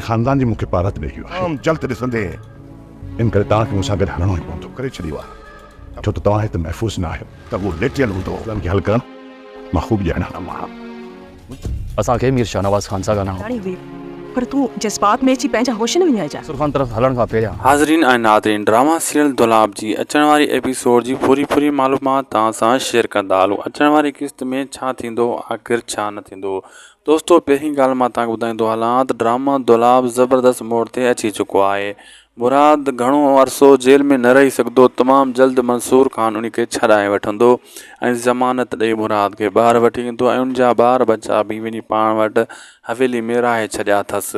خاندان جي مون کي پارت ڏئي ويو آهي. تمام جلد ڏسندين. ان ڪري توهان کي مون سان گڏ هلڻو ئي پوندو. ڪري ڇڏيو آهي. ڇو ته توهان هت محفوظ نه آهيو. ته هو ليٽيل هوندو. مسئلن کي حل ڪرڻ مان خوب ڄاڻان. اسان کي مير شاهنواز خان سان ڳالهائڻو. ڄاڻي هئي پر تون جذبات ۾ اچي پنهنجا هوش نه وڃائجان. منصور خان طرف هلڻ کان پهريان. حاضرين ۽ ناظرين ڊراما سيريل دولاب جي اچڻ واري ايپيسوڊ جي پوري پوري معلومات توهان سان شيئر ڪندا هلون اچڻ واري قسط ۾ ڇا ٿيندو آخر ڇا نه ٿيندو دوستو پهرين ڳالهه مان توهان کي ٻڌائيندو هلان ته ڊراما دولاب زبردست موڙ تي اچي چڪو آهي مراد گهڻو عرصو جيل ۾ نه رهي سگهندو تمام جلد منصور خان ان کي ڇڏائي وٺندو ۽ ضمانت ڏئي مراد کي ٻاهر وٺي ايندو ۽ ان جا ٻار ٻچا به وڃي پاڻ وٽ حويلي ۾ رهائي ڇڏيا اٿس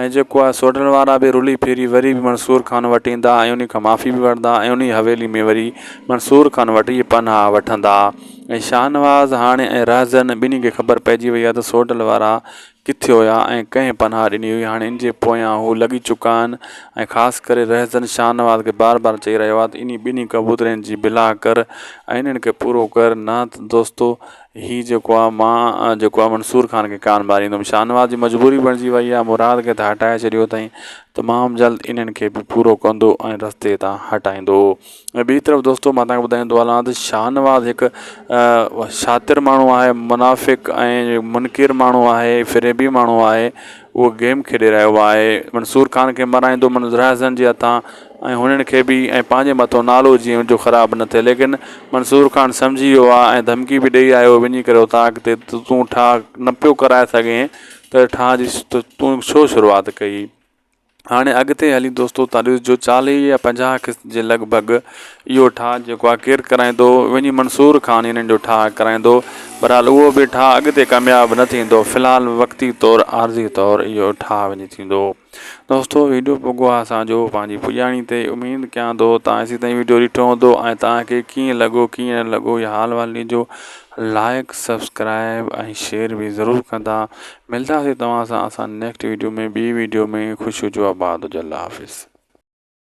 ۽ جيڪو آهي سوڍن وارا به رلي ڦري وري به منصور خان وٽ ايندا ۽ ان کان معافي به وٺندا ۽ ان حويلي ۾ وري منصور خان وٽ ئي پناهه وٺندا ۽ شاهنواز هاڻي ۽ رهزن ٻنهي کي خبر پئجي وئي آهي ته سوڍل وارا ڪٿي هيا ۽ ڪنهن پناهه ڏني هئي هاڻي ان جي پويان هو لڳي چڪا آهن ۽ خاص ڪري رهزن شاهنواز کي بار بار چئي رهيو آهي ته انهي ٻنهي ڪبوترين جي بلا ڪر ۽ انهن کي پورو ڪر نه ته دوستو هي جيڪو آهي مان جيڪو آهي منصور خان کي ڪان ماريندم شاهنواز جي مجبوري بڻجي وئي آهي مراد کي ته هٽائي ڇڏيو اٿائين تمام جلد انهن کي به پورو ڪندو ۽ رستي تان هٽائيندو ۽ ٻي طرف دوستو مان تهانکي ٻڌائيندو هلان ته شاهنواز هڪ شاطر ماڻهو آهي منافق ۽ منڪر ماڻهو آهي فريبي ماڻهو آهي اهو گيم کيڏي رهيو آهي منصور خان کي مرائيندو رهزن جي هٿان ۽ هنن کي به ۽ پنهنجي مٿو نالو جيئن ان جو خراب نه ٿئي ليڪن منصور خان سمجهي ويو آهي ۽ ڌمڪي به ڏئي آيو وڃي ڪري اوطاق تي ته تون ٺاهه نه پيو ڪرائي سگهين ته ٺاهه جي تون ڇو شروعات ڪئي هاڻي اڳتي هلي دوستو تان ڏسجو چاليهه يا پنجاهه قسط جي لڳ ڀڳ اهو ٺاهه جيڪو آهي ڪير ڪرائيندو وڃي منصور خان انهن جو ٺاهه ڪرائيندو بهرحال اهو به ٺاهه اڳتي ڪامياب نه ٿيندو في الحال وقتي طور عارضي طور اهو ٺاهه وڃي ٿيندو دوستو ويڊيو پڳو آهي اسان جو پنهنجي پڄاڻي تي اميد ڪيان ٿو تان ايسي تائين ويڊيو ڏٺو هوندو ۽ تان کي ڪيئن لڳو ڪيئن نه لڳو يا حال وال ڏجو لائڪ سبسڪرائب ۽ شيئر به ضرور ڪندا ملداسي توهان سان اسان نيڪسٽ ويڊيو ۾ ٻي ويڊيو ۾ خوش هجو آباد هجو الله حافظ.